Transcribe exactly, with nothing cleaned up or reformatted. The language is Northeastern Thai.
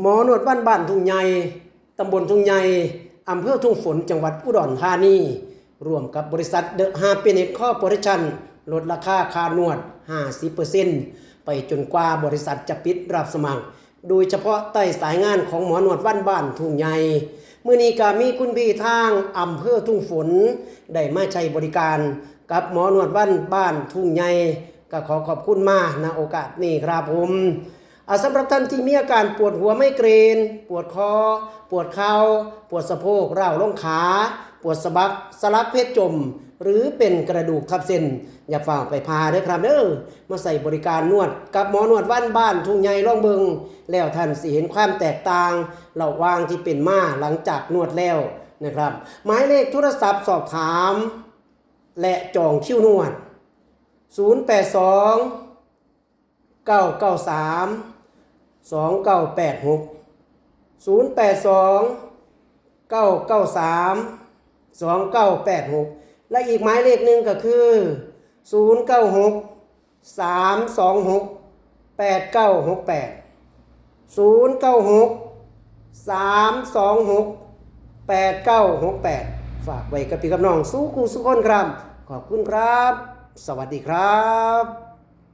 หมอนวดวันบ้านทุ่งใหญ่ ตำบลทุ่งใหญ่ อำเภอทุ่งฝน จังหวัดอุดรธานี ร่วมกับบริษัท The Happiness Corporation ลดราคาค่านวด ห้าสิบเปอร์เซ็นต์ ไปจนกว่าบริษัทจะปิดรับสมัคร โดยเฉพาะใต้สายงานของหมอนวดวันบ้านทุ่งใหญ่ มื้อนี้ก็มีคุณพี่ทางอำเภอทุ่งฝน ได้มาใช้บริการกับหมอนวดวันบ้านทุ่งใหญ่ ก็ขอขอบคุณมาณโอกาสนี้ครับผม อ่า สำหรับท่านที่มีอาการปวดหัวไมเกรน ปวดคอ ปวดเข่า ปวดสะโพก ร้าวลงขา ปวดสะบัก สลักเพชรจม หรือเป็นกระดูกทับเส้น อย่าฟ้าวไปผ่าเด้อครับเด้อ มาใช้บริการนวดกับหมอนวดวันบ้านทุ่งใหญ่ลองเบิ่ง แล้วท่านสิเห็นความแตกต่างระหว่างที่เป็นมาหลังจากนวดแล้วนะครับ หมายเลขโทรศัพท์สอบถาม และจองคิวนวด ศูนย์แปดสอง เก้าเก้าสาม สองเก้าแปดหก ศูนย์แปดสอง เก้าเก้าสาม สองเก้าแปดหก และอีกหมายเลขหนึ่งก็คือ ศูนย์เก้าหก สามสองหก แปดเก้าหกแปด ศูนย์เก้าหก สามสองหก แปดเก้าหกแปด ฝากไว้กับพี่กับน้องสู่คู่สู่คนครับ ขอบคุณครับ สวัสดีครับ